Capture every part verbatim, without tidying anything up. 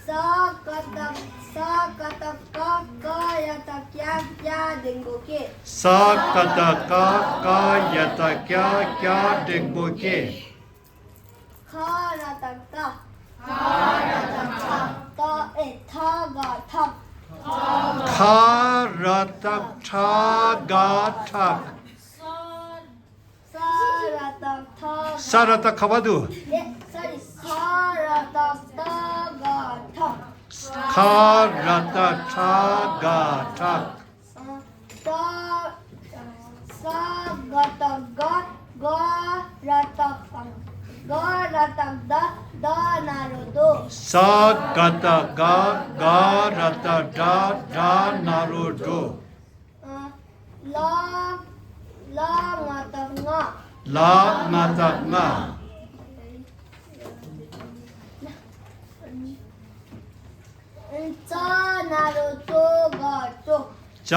ས་ཀ་བཏགས་ས་ཀ་བཏགས་སྐ་སྐ་ཡ་བཏགས་སྐྱ་སྐྱ་འགྲེང་བུ་སྐྱེ། ས་ཀ་བཏགས་སྐ་སྐ་ཡ་བཏགས་སྐྱ་སྐྱ་འགྲེང་བུ་སྐྱེ། ཁ་ར་བཏགས་ཁྲ། ཁ་ར་བཏགས་ཁྲ། ད་ཨེ་ཐ་ག་ཁྲག། ཁ་ར་བཏགས་ཁྲ་ག་ཁྲག། ས་ར་བཏགས་ཐ་ས་ར་བཏགས་ཁ་བ་དུ། ཨེ་སོ་རི། ཁ་ར་བཏགས་ཐ་ག་ཁྲག། ཁ་ར་བཏགས་ཁྲ་ག་ཁྲག། ས་ས་ག་བཏགས་སྒ་སྒ་ར་བཏགས་སྒ་ར་བཏགས་སྒྲ་སྒྲ་ན་རོ་སྒྲོ། ས་ག་བཏགས་སྒ་སྒ་ར་བཏགས་སྒྲ་སྒྲ་ན་རོ་སྒྲོ། ལ་ལ་ང་བཏགས་ལྔ། ལ་ང་བཏགས་ལྔ། ཙ་ན་རོ་ཙོ་ག་ཙོག། ཙ་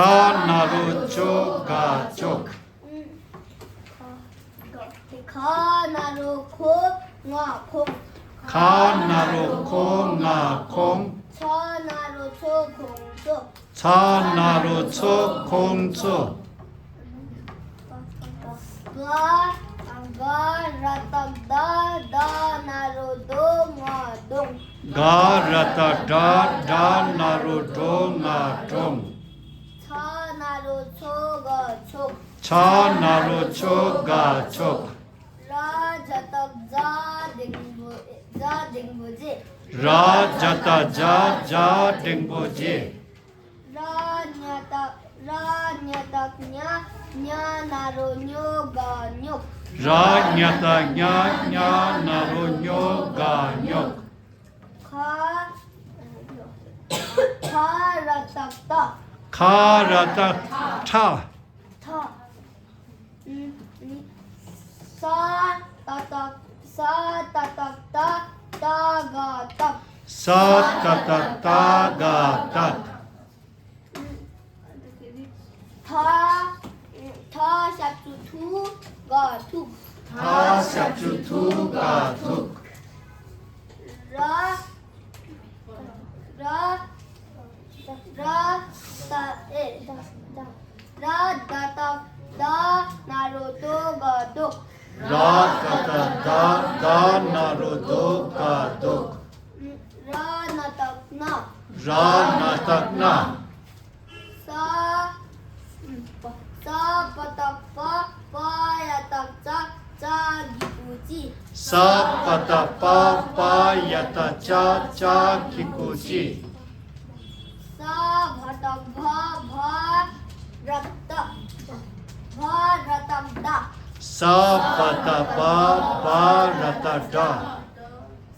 ན་རོ་ཙོ་ག་ཙོག། ཁ་ན་རོ་ཁོ་ང་ཁོང་། ཁ་ན་རོ་ཁོ་ང་ཁོང་། ཚ་ན་རོ་ཚོ་ཁོང་ཚོ། ཚ་ན་རོ་ཚོ་ཁོང་ཚོ། ག་ག་ར་བཏགས་གྲ་གྲ་ན་རོ་གྲོ་ང་གྲོང་། ག་ར་བཏགས་གྲ་གྲ་ན་རོ་གྲོ་ང་གྲོང་། ཚ་ན་རོ་ཚོ་ག་ཚོགས། ཚ་ན་རོ་ཚོ་ག་ཚོགས། ར་ཇ་བཏགས་རྗ་འགྲེང་བུ་རྗ་འགྲེང་བུ་རྗེ། ར་ཇ་བཏགས་རྗ་རྗ་འགྲེང་བུ་རྗེ། ར་ཉ་བཏགས་ར་ཉ་བཏགས་རྙ་རྙ་ན་རོ་རྙོ་ག་རྙོག། ར་ཉ་བཏགས་རྙ་རྙ་ན་རོ་རྙོ་ག་རྙོག། ཁ་ཁ་ར་བཏགས་ཁྲ། ཁ་ར་བཏགས་ཁྲ། ཁྲ། ས་ཏ་བཏགས་ས་ཏ་བཏགས་སྟ་སྟ་ག་སྟག། ས་ཏ་བཏགས་སྟ་ག་སྟག། ཐ་ཐ་ཞབས་ཀྱུ་ཐུ་ག་ཐུག། ཐ་ཞབས་ཀྱུ་ཐུ་ག་ཐུག། ར་ར་ར་ད་ཨེ། ར་ད་བཏགས་རྡ་ན་རོ་རྡོ་ག་རྡོག། ར་ད་བཏགས་རྡ་རྡ་ན་རོ་རྡོ་ག་རྡོག། ར་ན་བཏགས་རྣ། ར་ན་བཏགས་རྣ། ས་ས་པ་བཏགས་སྤ་སྤ་ཡ་བཏགས་སྤྱ་སྤྱ་གི་གུ་སྤྱི། ས་པ་བཏགས་སྤ་སྤ་ཡ་བཏགས་སྤྱ་སྤྱ་གི་གུ་སྤྱི། ས་བ་བཏགས་སྦ་སྦ་ར་བཏགས་སྦ་ར་བཏགས་སྦྲ། ས་བ་བཏགས་སྦ་སྦ་ར་བཏགས་སྦྲ།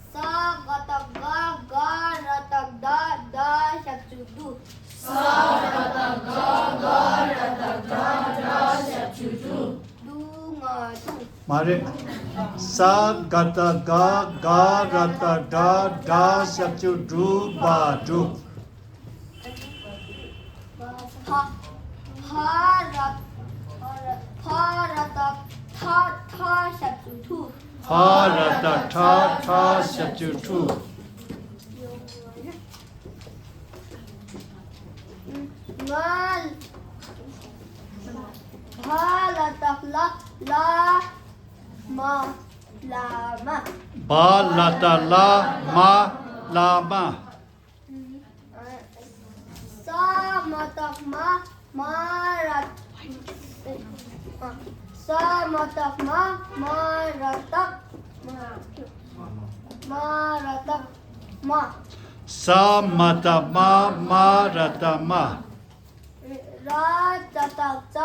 ས་ག་བཏགས་སྒ་སྒ་ར་བཏགས་སྒྲ་སྒྲ་ཞབས་ཀྱུ་སྒྲུ། ས་ག་བཏགས་སྒ་སྒ་ར་བཏགས་སྒྲ་སྒྲ་ཞབས་ཀྱུ་སྒྲུ། སྒྲུ་ང་སྒྲུང་། མ་རེད། ས་ག་བཏགས་སྒ་སྒ་ར་བཏགས་སྒྲ་སྒྲ་ཞབས་ཀྱུ་སྒྲུ་སྦ་སྒྲུག། ཕ་ཕ་ར་ཕ་ར་བཏགས་ཕ་ཕ་ཞབས་ཀྱུ་ཕྲུ། ཕ་ར་བཏགས་ཕྲ་ཕྲ་ཞབས་ཀྱུ་ཕྲུ། ང་བ་ལ་བཏགས་བླ་བླ་མ་བླ་མ། བ་ལ་བཏགས་བླ་མ་བླ་མ། ས་མ་བཏགས་སྨ་སྨ་ར། ས་མ་བཏགས་སྨ་སྨ་ར་བཏགས་སྨ་ར་བཏགས་སྨྲ། ས་མ་བཏགས་སྨ་སྨ་ར་བཏགས་སྨྲ། ར་ཙ་བཏགས་ཙ་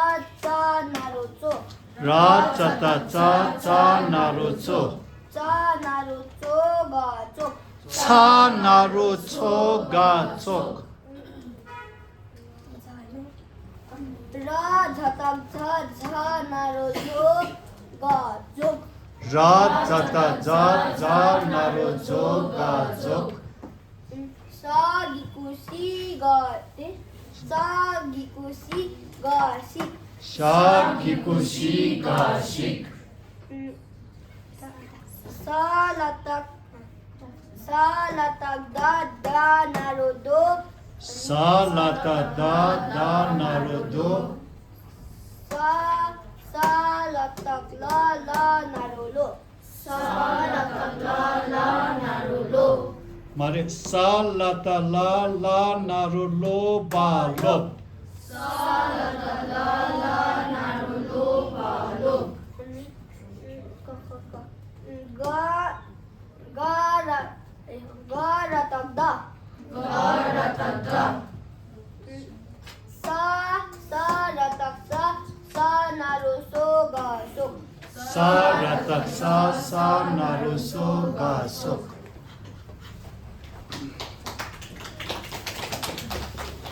ཙ་ན་རོ་ཙོ། ར་ཙ་བཏགས་ཙ་ཙ་ན་རོ་ཙོ། ཙ་ན་རོ་ཙོ་ག་ཙོག། ཚ་ན་རོ་ཚོ་ག་ཙོག། ར་ཛ་བཏགས་ཛ་ཛ་ན་རོ་ཛོ་ག་ཛོག། ར་ཛ་བཏགས་ཛ་ཛ་ན་རོ་ཛོ་ག་ཛོག། ས་གི་གུ་སི་ག་སྟེ། ས་གི་གུ་སི་ག་སིག། ས་གི་གུ་སི་ག་སིག། ས་ལ་བཏགས་ས་ལ་བཏགས་ད་ད་ ད་ན་རོ་དོ། ས་ལ་བཏགས་སྡ། སྡ་ན་རོ་སྡོ། ས། ས་ལ་བཏགས་སླ། སླ་ན་རོ་སློ། ས་ལ་བཏགས་སླ། སླ་ན་རོ་སློ། མ་རེད། ས་ལ་བཏགས་སླ། སླ་ན་རོ་སློ། སློབ། ས་ལ་བཏགས་སླ། སླ་ན་རོ་སློ། སློབ། ག། ག་ར། ག་ར་བཏགས་སྡ། ག་ར་བཏགས་སྡ། ས། ས་ར་བཏགས་སྲ། སྲ་ན་རོ་སྲོ། ག་སྲོག་ས་ར་བཏགས་སྲ། སྲ་ན་རོ་སྲོ། ག་སྲོག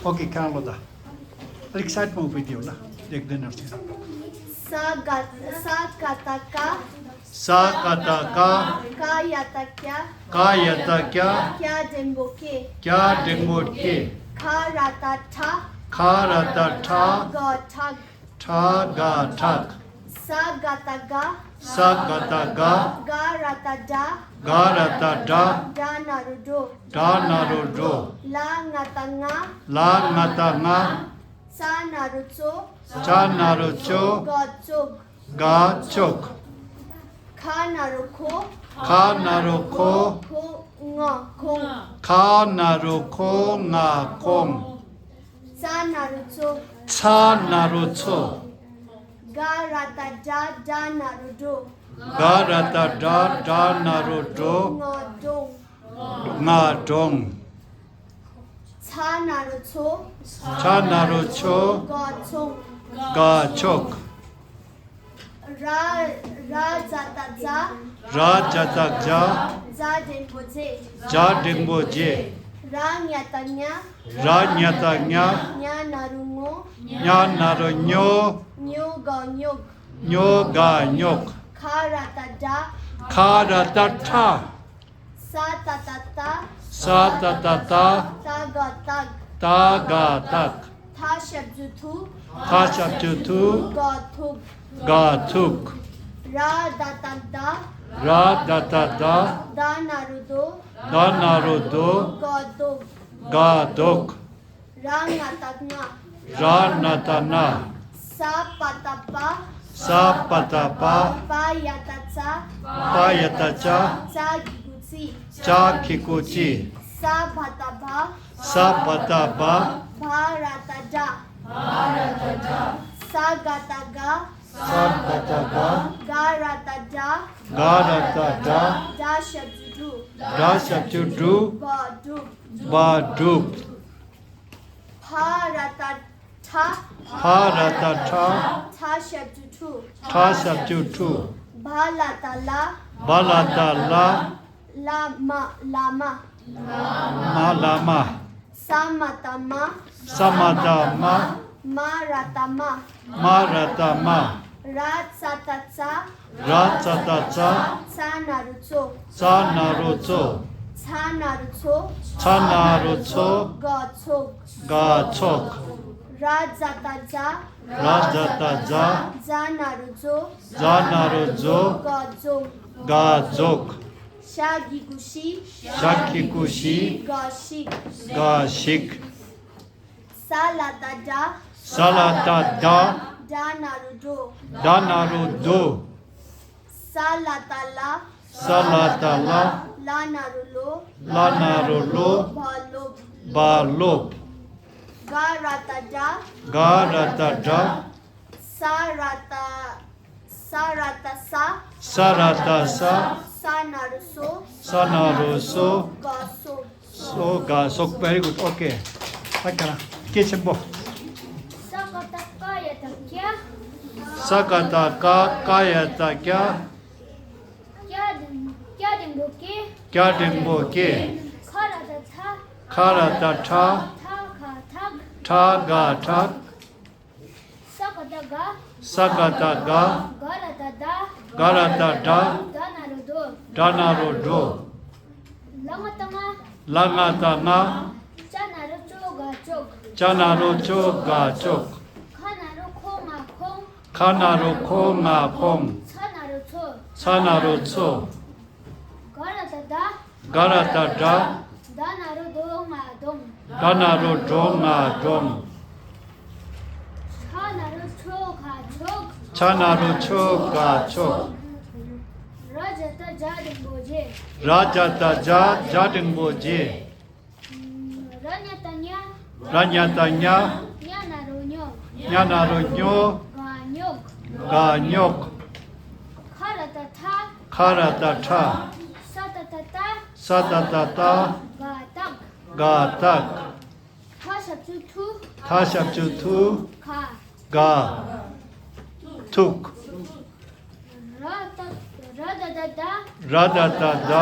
Okay, ཁྱེད་རང་ལོ་ད། Excitement video ལ་ལེགས་ལྡན་ནར་ཆེ། ས་ག་ས་ག་བཏགས་སྐ་ས་ག་བཏགས་སྐ་ཀ་ཡ་བཏགས་སྐྱ། ཀ་ཡ་བཏགས་སྐྱ། སྐྱ་འགྲེང་བུ་སྐེ། སྐྱ་འགྲེང་བུ་སྐེ། ཁ་ར་བཏགས་ཁྲ། ཁ་ར་བཏགས་ཁྲ། ག་ཁྲག་ཁྲ་ག་ཁྲག་ས་ག་བཏགས་སྒ་ས་ག་བཏགས་སྒ་ག་ར་བཏགས་སྒྲ། ག་ར་བཏགས་སྒྲ། སྒྲ་ན་རོ་སྒྲོ། སྒྲ་ན་རོ་སྒྲོ། ལ་ང་བཏགས་ལྔ། ལ་ང་བཏགས་ལྔ། ཙ་ན་རོ་ཙོ། ཙ་ན་རོ་ཙོ། ག་ཙོག་ག་ཙོག་ཁ་ན་རོ་ཁོ། ཁ་ན་རོ་ཁོ། ཁོ་ང་ཁོང་། ཁ་ན་རོ་ཁོ། ང་ཁོང་། ཙ་ན་རོ་ཙོ། ཙ་ན་རོ་ཙོ། ག་ར་བཏགས་གྲ། གྲ་ན་རོ་གྲོ། ག་ར་བཏགས་གྲ། གྲ་ན་རོ་གྲོ། ང་གྲོང་། ང་གྲོང་། ཚ་ན་རོ་ཚོ། ཚ་ན་རོ་ཚོ། ག་ཚོང་། ག་ཚོགས། ར། ར་ཛ་བཏགས་རྫ། ར་ཛ་བཏགས་རྫ། རྫ་འགྲེང་བུ་རྫེ། རྫ་འགྲེང་བུ་རྫེ། ར་ཉ་བཏགས་རྙ། ར་ཉ་བཏགས་རྙ། རྙ་ན་རོ་རྙོ། རྙ་ན་རོ་རྙོ། རྙོ་ག་རྙོག་རྙོ་ག་རྙོག་ཁ་ར་བཏགས་ཁྲ། ཁ་ར་བཏགས་ཁྲ། ས་ཏ་བཏགས་སྟ། ས་ཏ་བཏགས་སྟ། སྟ་ག་སྟག་ཏ་ག་སྟག་ཐ་ཞབས་ཀྱུ་ཐུ། ཐ་ཞབས་ཀྱུ་ཐུ། ག་ཐུག་ག་ཐུག་ར་ད་བཏགས་རྡ། ར་ད་བཏགས་རྡ། རྡ་ན་རོ་རྡོ། རྡ་ན་རོ་རྡོ། ག་རྡོག་ག་རྡོག་ར་ང་བཏགས་རྔ། ར་ང་བཏགས་རྔ། ས་པ་བཏགས་སྤ། ས་པ་བཏགས་སྤ། པ་ཡ་བཏགས་སྤྱ། པ་ཡ་བཏགས་སྤྱ། སྤྱ་གི་གུ་སྤྱི། སྤྱ་གི་གུ་སྤྱི། ས་བ་བཏགས་སྦ། ས་བ་བཏགས་སྦ། སྦ་ར་བཏགས་སྦྲ། སྦ་ར་བཏགས་སྦྲ། ས་ག་བཏགས་སྒ། ས་ག་བཏགས་སྒ། སྒ་ར་བཏགས་སྒྲ། སྒ་ར་བཏགས་སྒྲ། སྒྲ་ཞབས་ཀྱུ་སྒྲུ། སྒྲ་ཞབས་ཀྱུ་སྒྲུ། སྒྲུབ་སྒྲུབ། སྒྲུབ། ཕ་ར་བཏགས་ཕྲ། ཕ་ར་བཏགས་ཕྲ། ཕྲ་ཞབས་ཀྱུ་ཕྲུ། ཕྲ་ཞབས་ཀྱུ་ཕྲུ། བ་ལ་བཏགས་བླ། བ་ལ་བཏགས་བླ། བླ་མ་བླ་མ། མ་བླ་མ། ས་མ་བཏགས་སྨ། ས་མ་བཏགས་སྨ། སྨ་ར་བཏགས་སྨྲ། སྨ་ར་བཏགས་སྨྲ། ར་ཙ་བཏགས་རྩ། ར་ཙ་བཏགས་རྩ། ཙ་ན་རོ་རྩོ། ཙ་ན་རོ་རྩོ། ཚ་ན་རོ་ཚོ། ཚ་ན་རོ་ཚོ། ག་ཚོགས། ག་ཚོགས། ར་ཛ་བཏགས་རྫ། ར་ཛ་བཏགས་རྫ། རྫ་ན་རོ་རྫོ། རྫ་ན་རོ་རྫོ། ག་རྫོགས། ག་རྫོགས། ཤ་གི་གུ་ཤི། ཤ་གི་གུ་ཤི། ག་ཤིག་ག་ཤིག་ས་ལ་བཏགས་སྒྲ། ས་ལ་བཏགས་སྒྲ། སྒྲ་ན་རོ་སྒྲོ། སྒྲ་ན་རོ་སྒྲོ། ས་ལ་བཏགས་སླ། ས་ལ་བཏགས་སླ། སླ་ན་རོ་སློ། སླ་ན་རོ་སློ། སྦ་སློབ། སྦ་སློབ། ག་ར་བཏགས་གྲ། ག་ར་བཏགས་གྲ། ས་ར་བཏགས། ས་ར་བཏགས་སྲ། ས་ར་བཏགས་སྲ། ས་ན་རོ་སྲོ། ས་ན་རོ་སྲོ། ག་སྲོག་སོ་ག་སོགས། Very good. Okay. ད་ཁྱེད་རང་སྐད་ཆེན་པོ། ས་ག་བཏགས་སྐ་ཡ་བཏགས་སྐྱ། ས་ག་བཏགས་སྐ། སྐ་ཡ་བཏགས་སྐྱ། སྐྱ་འགྲེང་སྐྱ་འགྲེང་བུ་སྐེ། སྐྱ་འགྲེང་བུ་སྐེ། ཁ་ར་བཏགས་ཁྲ། ཁ་ར་བཏགས་ཁྲ། ཁྲ་ག་ཁྲག་ཁྲ་ག་ཁྲག་ས་ག་བཏགས་སྒ། ས་ག་བཏགས་སྒ། སྒ་ར་བཏགས་སྒྲ། སྒ་ར་བཏགས་སྒྲ། སྒྲ་ན་རོ་སྒྲོ། སྒྲ་ན་རོ་སྒྲོ། ལ་ང་བཏགས་ལྔ། ལ་ང་བཏགས་ལྔ། ལྕ་ན་རོ་ལྕོ་ག་ལྕོག་ལྕ་ན་རོ་ལྕོ་ག་ལྕོག་ཁ་ན་རོ་ཁོ་ང་ཁོང་། ཁ་ན་རོ་ཁོ་ང་ཁོང་། ཚ་ན་རོ་ཚོ། ཚ་ན་རོ་ཚོ། ག་ར་བཏགས་གྲ། ག་ར་བཏགས་གྲ། ད་ན་རོ་དོ་ང་དོང་། ད་ན་རོ་དོ་ང་དོང་། ཆ་ན་རོ་ཆོ་ག་ཆོག། ཆ་ན་རོ་ཆོ་ག་ཆོག། ར་ཇ་ཏ་ཇ་འགྲེང་བུ་རྗེ། ར་ཇ་ཏ་ཇ་ཇ་འགྲེང་བུ་རྗེ། ར་ཉ་ཏ་ཉ། ར་ཉ་ཏ་ཉ། ཉ་ན་རོ་ཉོ། ཉ་ན་རོ་ཉོ། ག་ཉོག། ག་ཉོག། ཁ་ར་ཏ་ཁྲ། ཁ་ར་ཏ་ཁྲ། ས་ཏ་ཏ་སྟ། ས་ཏ་ཏ་སྟ། ག་སྟག། ག་སྟག། ཐ་ཞབས་ཀྱུ་ཐུ། ཐ་ཞབས་ཀྱུ་ཐུ། ག་ག་ཐུག། ར་ཏ་ར་ཏ་ཏ་ད། ར་ཏ་ཏ་ད།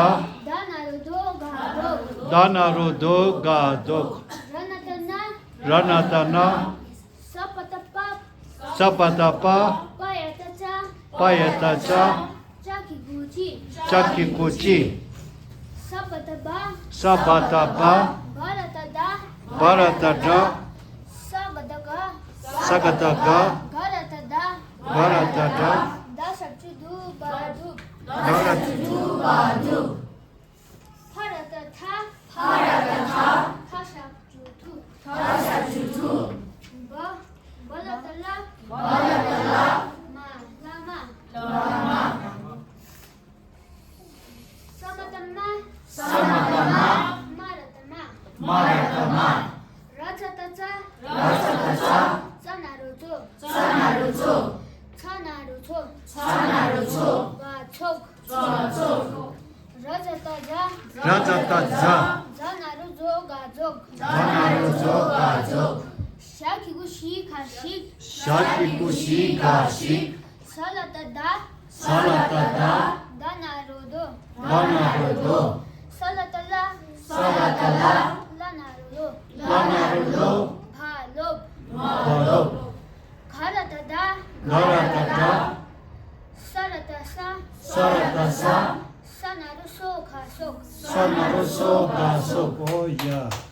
ད་ན་རོ་དོ་ག་དོག། ད་ན་རོ་དོ་ག་དོག། ར་ན་ཏ་ན། ར་ན་ཏ་ན། ས་པ་ཏ་པ། ས་པ་ཏ་པ། པ་ཡ་ཏ་ཙ། པ་ཡ་ཏ་ཙ། ཅ་གི་གུ་ཅི། ཅ་གི་གུ་ཅི། ས་བ་ད་བ། ས་བ་ད་བ། བ་ར་ཏ་བདའ། བ་ར་ཏ་བདའ། ས་ག་ད་ག། ས་ག་ད་ག། ག་ར་ཏ་ག་ག། ག་ར་ཏ་ག་ག། ད་ཞབས་ཀྱུ་དུ། བ་དུག། ད་ཞབས་ཀྱུ་དུ། བ་དུག། ཕ་ར་ཏ་ཕྲ། ཕ་ར་ཏ་ཕྲ། ཐ་ཞབས་ཀྱུ་ཐུ། ཐ་ཞབས་ཀྱུ་ཐུ། བ། བ་ལ་ཏ་བླ། བ་ལ་ཏ་བླ། མ་བླ་མ། བླ་མ། ས་མ་ཏ་སྨ། ས་མ་ཏ་སྨ། སྨ་ར་ཏ་སྨྲ། སྨ་ར་ཏ་སྨྲ། ར་ཙ་ཏ་རྩ། ར་ཙ་ཏ་རྩ། རྩ་ན་རོ་རྩོ། རྩ་ན་རོ་རྩོ། ཚ་ན་རོ་ཚོ། ཚ་ན་རོ་ཚོ། བ་ཚོགས། བ་ཚོགས། ར་ཛ་ཏ་ཛ། ར་ཛ་ཏ་ཛ། ཛ་ན་རོ་ཛོ་ག་ཛོག། ཛ་ན་རོ་ཛོ་ག་ཛོག། ཞ་གི་གུ་ཞི་ག་ཞིག། ཞ་གི་གུ་ཞི་ག་ཞིག། ས་ལ་ཏ་སྡ། ས་ལ་ཏ་སྡ། ད་ན་རོ་དོ། ད་ན་རོ་དོ། ས་ལ་ཏ་སླ། ས་ལ་ཏ་སླ། སླ་ན་རོ་སློ། སླ་ན་རོ་སློ། བ་སློབ། བ་སློབ། ག་ར་ཏ་གྲ། ག་ར་ཏ་གྲ། ས་ར་ཏ་སྲ། ས་ར་ཏ་སྲ། ས་ན་རོ་སོ་ག་སོགས། ས་ན་རོ་སོ་ག་སོགས། ཨོ་ཡ།